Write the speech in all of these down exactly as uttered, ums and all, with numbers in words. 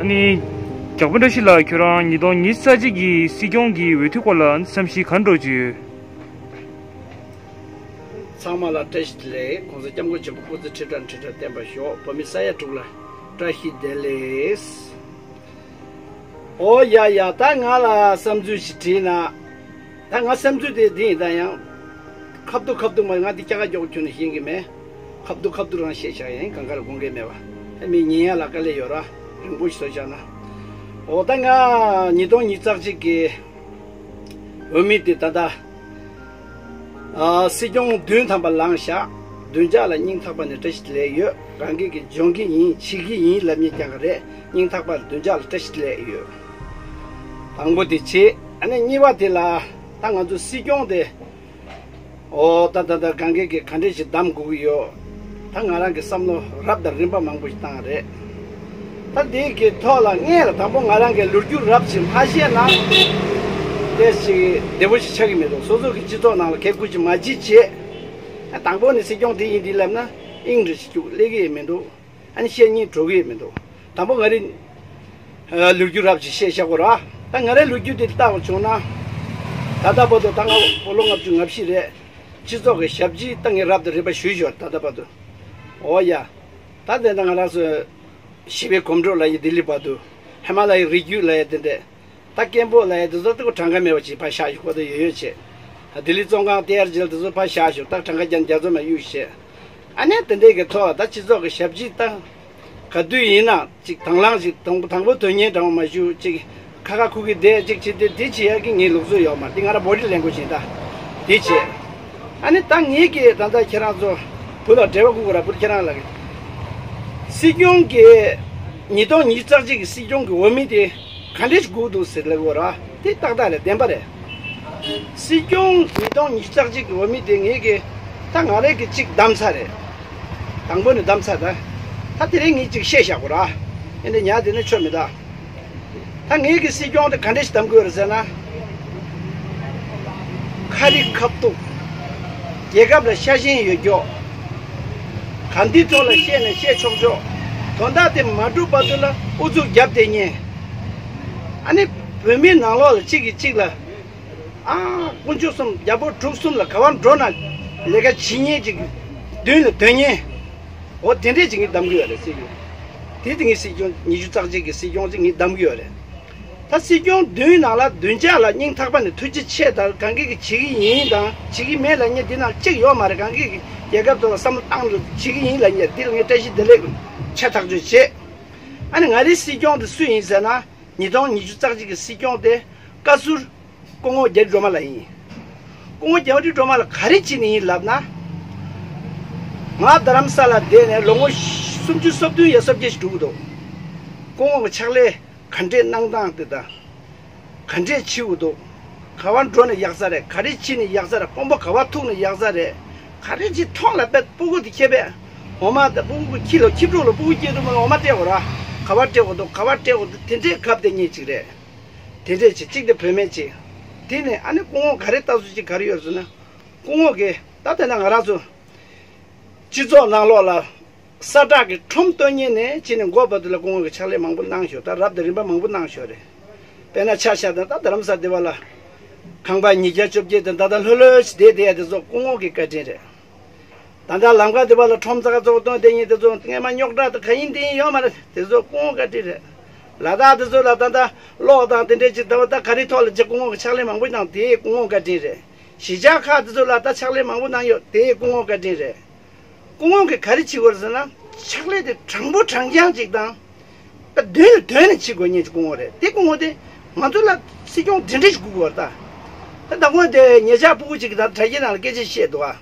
ཨ་ནི། རྒྱགས་པ་བཀྲ་ཤིས་ལགས། ཁྱོད་རང་ཉིས་སྟོང་ཉི་ཤུ་རྩ་གཅིག་གི་སྲིད་སྐྱོང་གི་འོས་བསྡུ་སྐོར་ལ་བསམ་གཞིག་ག་འདྲ་བྱེད་ཀྱི་ཡོད། ཚང་མ་ལ་བཀྲ་ཤིས་བདེ་ལེགས། ༸གོང་ས་༸སྐྱབས་མགོན་ཆེན་པོ་སྐུ་ཚེ་ཁྲི་ཕྲག་ཁྲི་ཕྲག་བརྟན་པར་ཤོག་བོད་མི་ས་ཡ་དྲུག་ལ་བཀྲ་ཤིས་བདེ་ལེགས། ཨོ་ཡ་ཡ། ད་ང་ལ་བསམ་ཚུལ་ཞིག་དྲིས་ན། ད་ང་བསམ་ཚུལ་དེ་འདི་ཡིན། ད་ཡང་ཁ་ཐུག་ཁ་ཐུག་མ། ང་འདི་སྐྱ་ཀ་མགྱོགས་ཁྱོན་ནས་ཤེས་ཀྱི་མེད། ཁ་ཐུག་ཁ་ཐུག་རང་བཤད་བཞག་ཡིན། གང་ག་ལ་དགོངས་འགལ་མེད་པ། ཨ་མི་ཉན་ཡ་ལ་དཀའ་ལས་ཡོད་ར། རིང་པོ་ཞིག་བཟོ་བཞག་ན། འོ་ད་ང་ཉིས་སྟོང་ཉི་ཤུ་རྩ་གཅིག་གི་འོས་མི་དེ་ད་ལྟ། ཨ། སྲིད་སྐྱོང་བདུན་ཐམ་པ་ལངས་ཤག་བདུན་ཅག་ལ་སྙིང་ཐག་པ་ནས་བཀྲ་ཤིས་བདེ་ལེགས་ཡོད། གང་གི་གི་འཇོན་གི་ཡིན། བྱེད་གི་ཡིན་ལབ་མཁན་རྐྱང་ག་རེད། སྙིང་ཐག་པ་བདུན་ཅག་ལ་བཀྲ་ཤིས་བདེ་ལེགས་ཡོད། དང་པོ་དེ་བྱེད། ཨ་ནི་གཉིས་པ་དེ་ལ། ད་ང་ཚོ་སྲིད་སྐྱོང་དེ། ཨོ་ད་ད་ད་གང་གི་གི་ག་འདྲས་ཞིག་གདམ་དགོས་ཀྱི་ཡོད། ད་ང་རང་གི་བསམ་བློ་རབ་དང་རིམ་པ་མང་པོ་ཞིག་བཏང་རེད། ད་འདི་གི་ཐོག་ལ་སྔོན་ལ་དང་པོ་ང་རང་གི་ལོ་རྒྱུས་རབ་ཅིག་མ་ཤེས་ན། དེ་ཞིག་བདེ་པོ་ཞིག་ཆགས་ཀྱི་མི་འདུག་སོ་སོ་གི་སྤྱི་ཚོགས་ནང་ལ་གད་སྐུ་ཅིག་མ་བྱེད་བྱེད། ཨ། དང་པོ་ནས་སྲིད་སྐྱོང་དེ་ཡིན་འདི་ལབ་ན་ཨིང་རེ་ཞིག་སྐྱུག་སླེབས་ཀྱི་ཡོད་མི་འདུག་ཨ་ནི་བཤད་སྙིང་བྲོ་གི་ཡོད་མི་འདུག་དང་པོ་ང་རའི་ལོ་རྒྱུས་རབ་ཅིག་བཤད་བཞག་གོ་ར། ད་ང་རའི་ལོ་རྒྱུས་དེ་ལྟ་བ་བྱུང་ན། ད་ལྟ་བར་དུ་ད་ང་ལོ་ལྔ་བཅུ་ང་བཞི་རེད། སྤྱི་ཚོགས་ཀྱི་ཞབས་ཕྱི་ད་ངས་རབ་དང་རིམ་པ་ཞུས་ཞོར་ད་ལྟ་བར་དུ། འོ་ཡ། ད་དེ་ད་ང་རང་ཚོ་ཞི་བའི་གོམ་བགྲོད་ལ་ཡི་ལྡི་ལི་བར་དུ། ཧི་མ་ལ་ཡའི་རི་རྒྱུད་ལ་ཡི་དེ་འདྲས། ད་སྐད་འབོད་ལ་ཡི་དེ་ཚོ་ད་གྲངས་ཀ་མེད་པ་ཅིག་ཕར་བཞག་ཞོག་ཁོ་ད་ཡོད་ཡོད་བྱས། ལྡི་ལི་བཙོན་ཁང་ཏེ་ཡར་རྗེལ་དེ་ཚོ་ཕར་བཞག་ཞོག་ད་གྲངས་ཀ་བརྒྱ་བརྒྱ་ཚོ་མ་གཡུག་བྱས། ཨ་ནི་དེ་འདྲས་ཀྱི་ཐོག་ད་སྤྱི་ཚོགས་ཀྱི་ཞབས་ཕྱི་ད། ག་དུས་ཡིན་ན་ཅིག་དང་བླངས་ཤིག་དང་དང་པོ་དོན་གཉེར་དྲང་བ་མ་ཞུ་ཅིག་ཁ་ཁ་ཁུ་ཁུ་བསྡད་ཅིག་བྱེད་དེ་དེ་བྱེད་ཡག་གི་ངའི་ལུགས་སྲོལ་ཡོད་མ་རེད། དེ་ང་རང་བོ་ཊི་ལེན་དགོས་བྱེད་ད་དེ་བྱེད། ཨ་ནི་ད་ངེད་ཀྱིས་ད་ལྟ་ཁྱེད་རང་ཚོ་བུ་ལ་འབྲེལ་བ་ཁུག་གུ་ར་བུ་ཁྱེད་རང་ལ་གི་སྲིད་སྐྱོང་གི་ཉིས་སྟོང་ཉི་ཤུ་རྩ་གཅིག་གི་སྲིད་སྐྱོང་གི་འོས་མི་དེ་ག་འདྲས་ཞིག་དགོས་འདུག་ཟེར་ལབ་དགོས་ར། དེ་ཏག་ཏག་རེད། བདེན་པ་རེད། སྲིད་སྐྱོང་ཉིས་སྟོང་ཉི་ཤུ་རྩ་གཅིག་གི་འོས་མི་དེ་ངེད་ཀྱིས་ད་ང་རང་གི་གཅིག་བདམས་ཚར་རེད། དང་པོ་ནས་བདམས་ཚར། ད་ད་དེ་རིང་ངས་གཅིག་བཤད་བཞག་གོ་ར། ཨེ་འདྲ་ཉག་དེ་ནི་ཆོ་མི་ད། ད་ངེད་ཀྱི་སྲིད་སྐྱོང་དེ་ག་འདྲ་ཞིག་བདམས་དགོས་རེད་ཟེར་ན། ཁ་རི་ཁ་ཐུག་རྒྱལ་ཁབ་ལ་ཤ་ཞེན་ཡོད་མགྱོགས། ག་འདི་ཐོག་ལ་བཤད་ནས་བཤད་ཆོག་ཆོག་དོན་དག་དེ་མ་འགྲུབ་བར་དུ་ལ་ཨུ་ཚུགས་རྒྱབ་བསྡད་མཁན། ཨ་ནི་བོད་མིའི་ནང་ལོགས་ལ་གཅིག་གིས་གཅིག་ལ། ཨ། དཀོན་མཆོག་གསུམ་རྒྱལ་པོ་དྲུག་གསུམ་ལ་ག་བར་འགྲོ་ན་ལས་ཀ་བྱེད་མཁན་ཅིག་མདུན་ལ་སྡོད་མཁན། འོ་དེ་འདྲས་ཅིག་ངས་བདམས་ཀྱི་ཡོད་རེད་སྲིད་སྐྱོང་། དེ་དེ་ངའི་སྲིད་སྐྱོང་ཉི་ཤུ་རྩ་གཅིག་གི་སྲིད་སྐྱོང་ཅིག་ངས་བདམས་ཀྱི་ཡོད་རེད། ད་སྲིད་སྐྱོང་བདུན་ནང་ལ་བདུན་ཅག་ལ་སྙིང་ཐག་པ་ནས་ཐུགས་རྗེ་ཆེ། ད་གང་གི་གི་བྱེད་ཀྱི་ཡིན་དང་བྱེད་ཀྱི་མེད་ལབ་མཁན་འདི་ནང་གཅིག་ཡོད་མ་རེད། གང་གི་གི་རྒྱལ་ཁབ་ཐོག་ལ་བསམ་བློ་བཏང་འདུག་བྱེད་ཀྱི་ཡིན་ལབ་མཁན་འདི་ལ་ངས་བཀྲ་ཤིས་བདེ་ལེགས་ཆེ་ཐག་ཆོད་བྱེད། ཨ་ནི་ང་རའི་སྲིད་སྐྱོང་དེ་སུ་ཡིན་ཟེར་ན། ཉིས་སྟོང་ཉི་ཤུ་རྩ་གཅིག་གི་སྲིད་སྐྱོང་དེ་བཀའ་ཟུར་སྐུ་ངོ་རྒྱ་རི་སྒྲོལ་མ་ལགས་ཡིན། སྐུ་ངོ་རྒྱ་རི་སྒྲོལ་མ་ལགས་ག་རེ་བྱས་ནས་ཡིན་ལབ་ན། ང་རྡ་རམ་ས་ལ་བསྡད་ནས་ལོ་ངོ་སུམ་ཅུ་སོ་བདུན་ཡ་སོ་བརྒྱད་ཞིག་འགྲོ་གི་འདུག་སྐུ་ངོ་གི་ཕྱག་ལས་ག་འདྲས་གནང་སྟངས་དེ་དང་། ག་འདྲས་བྱེད་དགོས་འདུག་ག་བ་འགྲོ་ནས་ཡག་ས་རེད། ག་རེ་བྱས་ནས་ཡག་ས་རེད། དཔོན་པོ་ག་བ་ཐུག་ནས་ཡག་ས་རེད། ག་རེ་བྱེད་ཐོག་ལ་པད་སྤུ་གུ་དེ་ཁྱེད་པས་འོ་མ་དང་སྤུ་གུ་ཁྱི་ལ་ཁྱི་ཕྲུག་ལ་སྤུ་གུ་སྐྱེས་འདུག་མ་ལ་འོ་མ་སྤྲད་དགོས་ར། ག་བ་སྤྲད་དགོས་འདུག་ག་བ་སྤྲད་དགོས་འདུག་དེ་འདྲས་གབ་དེ་ཉེས་ཅིག་རེད། དེ་འདྲས་བྱེད་གཅིག་དེ་བུད་མེད་ཅིག་དེ་ནས་ཨ་ནི་སྐུ་ངོ་ག་རེ་ལྟ་ཚུལ་ཅིག་ག་རེ་ཡོད་ཟེར་ན། སྐུ་ངོ་གིས་ད་དེ་ན་ང་རང་ཚོ་སྤྱི་ཚོགས་ནང་ལོགས་ལ། ས་བསྒྲགས་ཀྱི་ཁྲོམ་སྟོན་མཁན་ནས་ཕྱི་ནས་འགོ་བར་དུ་ལ་སྐུ་ངོ་གི་ཕྱག་ལས་མང་པོ་གནང་ཞོར་ད་རབ་དང་རིམ་པ་མང་པོ་གནང་ཞོར་རེད། དཔེར་ན་ཆ་བཞག་ན་ད་རྡ་རམ་ས་སྡེ་བ་ལ་ཁང་པ་ཉིས་བརྒྱ་བཅོ་བརྒྱད་དང་ད་ལྟ་ལྷོད་ལྷོད་ཞིག་བསྡད་བསྡད་ཡ་དེ་ཚོ་སྐུ་ངོ་གི་བཀའ་དྲིན་རེད། ད་ལྟ་ལམ་ཁ་སྡེ་བ་ལ་ཁྲོམ་ས་ཁ་ཚོགས་སྟོན་དེ་ཉིད་དེ་ཚོ་སྔས་མ་རྙོག་དྲ་དང་ག་ཡིན་དེ་ཡིན་ཡོད་མ་རེད། དེ་ཚོ་སྐུ་ངོ་བཀའ་དྲིན་རེད། ལ་དྭགས་དེ་ཚོ་ལ་ད་ལྟ་གློག་དང་དེ་འདྲས་ཅིག་ད་བ་ད་ག་རེ་ཐོག་ལ་ཅིག་སྐུ་ངོ་གི་ཕྱག་ལས་མང་པོ་གནང་དེ་སྐུ་ངོ་བཀའ་དྲིན་རེད། གཞིས་ཆགས་ཁག་དེ་ཚོ་ལ་ད་ཕྱག་ལས་མང་པོ་གནང་ཡོད་དེ་སྐུ་ངོ་བཀའ་དྲིན་རེད། སྐུ་ངོ་གིས་ག་རེ་བྱེད་དགོས་རེད་ཟེར་ན། ཕྱག་ལས་དེ་དྲང་པོ་དྲང་རྐྱང་ཅིག་དང་། ད་དོན་ལ་དོན་ནས་བྱེད་དགོས་ཉེན་ཅིག་སྐུ་ངོ་རེད། དེ་སྐུ་ངོ་དེ་ང་ཚོ་ལ་སྲིད་སྐྱོང་དེ་འདྲ་ཞིག་དགོས་ཀྱི་ཡོད་རེད་ད། ད་ད་སྐུ་ངོ་དེ་ཉེ་ཆར་ཕྲུ་གུ་ཅིག་གིས་ད་དྲ་རྒྱའི་ནང་ལ་སྐད་ཆ་བཤད་འདུག་ཨ།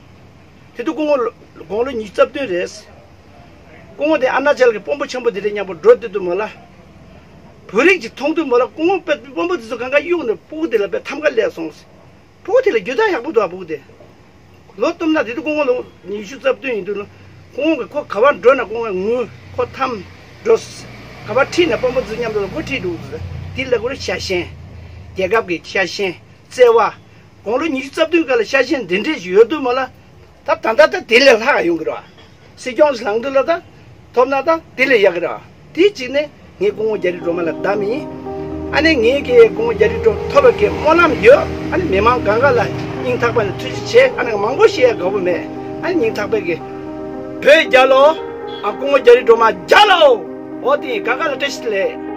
དེ་དུས་སྐུ་ངོ་ལོ་དགུང་ལོ་ཉི་ཤུ་རྩ་བདུན་རེད། སྐུ་ངོ་དེ་ཨ་ན་ཅལ་གྱི་དཔོན་པོ་ཆེན་པོ་དེ་འདྲ་མཉམ་པོ་འགྲོ་དུས་དུས་མོ་ལ། བོད་རིགས་ཅིག་མཐོང་དུས་མོ་ལ་སྐུ་ངོ་དཔེ་དཔོན་པོ་དེ་ཚོ་གང་ག་གཡུགས་ནས་ཕྲུ་གུ་དེ་ལ་དཔེ་ཐམ་ག་སླེབས་སོང་། ཕྲུ་གུ་དེ་ལ་རྒྱུ་དག་ཡག་པོ་འདུག་ཨ། ཕྲུ་གུ་དེ། ལོ་སྟོབས་ན་དེ་དུས་སྐུ་ངོ་ལོ་ཉི་ཤུ་རྩ་བདུན་ཡིན་དུས་ལོ། སྐུ་ངོ་གིས་ཁོ་ག་བར་འགྲོ་ན་སྐུ་ངོས་ངུ་ཁོ་ཐམ་འགྲོ། ག་བར་ཁྲིད་ན་དཔོན་པོ་ཚོ་མཉམ་དུ་ལ་ཁོ་ཁྲིད་འགྲོ་དུས། དེ་ལ་ཁོ་ལ་ཤ་ཞེན། རྒྱལ་ཁབ་ཀྱི་ཤ་ཞེན། བརྩེ་བ། དགུང་ལོ་ཉི་ཤུ་རྩ་བདུན་སྐབས་ལ་ཤ་ཞེན་འདི་འདྲས་ཞིག་ཡོད་དུས་མོ་ལ། ད་ད་ལྟ་ད་དེ་ལས་ལྷག་ཡོང་གི་རེད་བ། སྲིད་སྐྱོང་ལངས་དུས་ལ་ད་ཐོབ་ན་ད་དེ་ལས་ཡག་གི་རེད་བ། དེ་གཅིག་ནས་ ངས་སྐུ་ངོ་རྒྱ་རི་སྒྲོལ་མ་ལ་བདམས་ཡིན། ཨ་ནི་ངས་ཀྱི་སྐུ་ངོ་རྒྱ་རི་སྒྲོལ་མ་ཐོབ་པའི་གི་སྨོན་ལམ་ཡོད། ཨ་ནི་མི་མང་གང་ག་ལ་སྙིང་ཐག་པ་ནས་ཐུགས་རྗེ་ཆེ། ཨ་ནི་མང་པོ་ཞིག་ཡ་དགའ་པོ་མེད། ཨ་ནི་སྙིང་ཐག་པའི་གི་བོད་རྒྱལ་ལོ། ཨ་སྐུ་ངོ་རྒྱ་རི་སྒྲོལ་མ་རྒྱལ་ལོ། འོ་དེ་གང་ག་ལ་བཀྲ་ཤིས་བདེ་ལེགས།